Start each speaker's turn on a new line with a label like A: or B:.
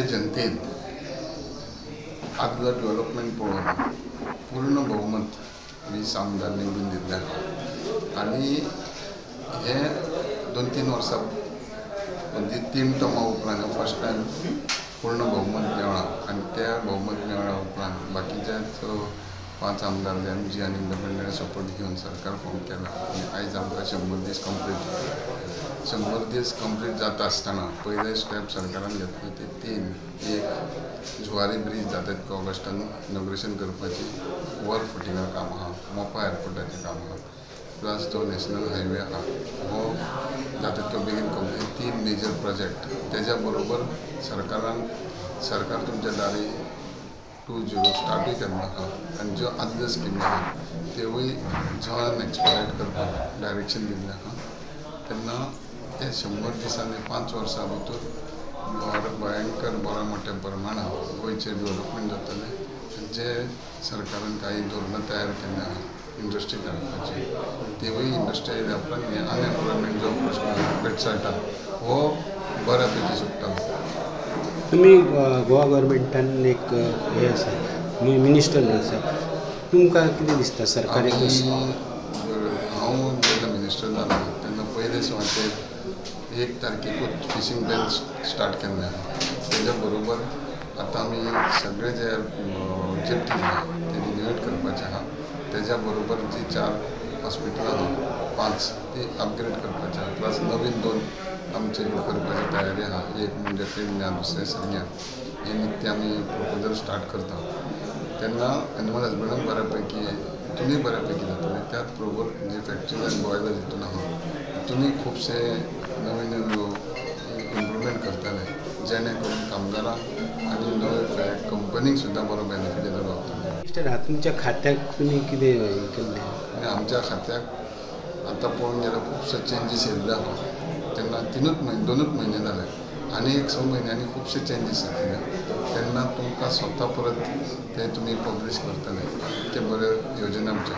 A: जनतेन आदलो डेव्हलपमेंट पळोवन पूर्ण बहुमत 20 आमदार निवडून दिल्ले आहा आनी हे 2-3 वर्सां म्हणजे 3 टर्मा उपरांत फर्स्ट टायम पूर्ण बहुमत मेळ्ळा आनी त्या बहुमत मेळ्ळ्या उपरांत बाकीच्या 5 आमदार एम जी आनी इंडिपेंडंट सपोर्ट घेवन सरकार फॉर्म केला आनी आयज आमकां 100 दीस कंप्लीट 100 दीस कंप्लीट जाता आसतना पयले स्टेप सरकारान घेतले ते 3. एक जुवारी ब्रीज जाता तितको ऑगस्टान इनॉग्रेशन करपाची वर फुटिंगा काम आहा, मोपा एअरपोर्टाचें काम आहा, प्लस तो नॅशनल हायवे आहा, हो जाता तितको बेगीन कंप्लीट. 3 major project. तेज्या बरोबर सरकारान सरकार तुमच्या दारी 2.0 स्टार्टूय केल्लो आहा आनी ज्यो आदल्यो स्किमी आहा त्योवूय झोन एक्सपिडायट करपाक डायरेक्शन दिल्लें आहा. तेन्ना हे 100 दिसांनी 5 वर्सां भितर भयंकर बऱ्या मोठ्या प्रमाणात गोंयचें डेव्हलपमेंट जातलें. जे सरकारान कांय धोरणां तयार केल्लीं आहा इंडस्ट्री हाडपाची तेवूय इंडस्ट्री आयल्या उपरांत अनएम्प्लॉयमेंट जो प्रश्न भेटसाळटा हो बऱ्या पैकी सुट्टलो.
B: तुमी गोवा गव्हर्मेंटान एक हें आसा, तुमी मिनिस्टर आसा, तुमकां कितें दिसता सरकार?
A: हांव जेन्ना मिनिस्टर जालो तेन्ना पयले सुवातेर 1 तारखेकूच फिशींग बॅन स्टार्ट केल्लें आहा. तेज्या बरोबर आतां आमी सगळे जे जेटी आहा ते रिनोवेट करपाचे आहा. तेज्या बरोबर जी 4 हॉस्पिटलां आहा 5 ती अपग्रेड करपाची आहा, प्लस नवीन 2 आमचे करपाची तयारी आहा. एक म्हणजे पेडण्या, दुसरें सांग्या. हे नित्य आमी प्रपोजल स्टार्ट करता. तेन्ना एनिमल हजबंडन बऱ्यापैकी तितूनय बऱ्यापैकी जातलें. त्याच बरोबर जी फॅक्टरीज आनी बॉयलर हितून आहा तितूनय खुबशे नवे नव्यो इम्प्रुवमेंट करतले जेणे करून कामगारांक आनी नवे कंपनीक सुद्दां बरो बेनिफीट येतो गावतलो.
B: मिनिस्टर, तुमच्या खात्याक तुमी कितें केल्लें?
A: आनी आमच्या खात्याक आतां पळोवंक गेल्यार खुबशे चेंजीस येयल्ले आहा. तेन्ना 3 म्हयने 2 म्हयने जाले आनी एक 6 म्हयन्यांनी खुबशे चेंजीस जातले. तेन्ना तुमकां स्वता परत ते तुमी पब्लीश करतले. ते बऱ्यो योजना आमच्यो.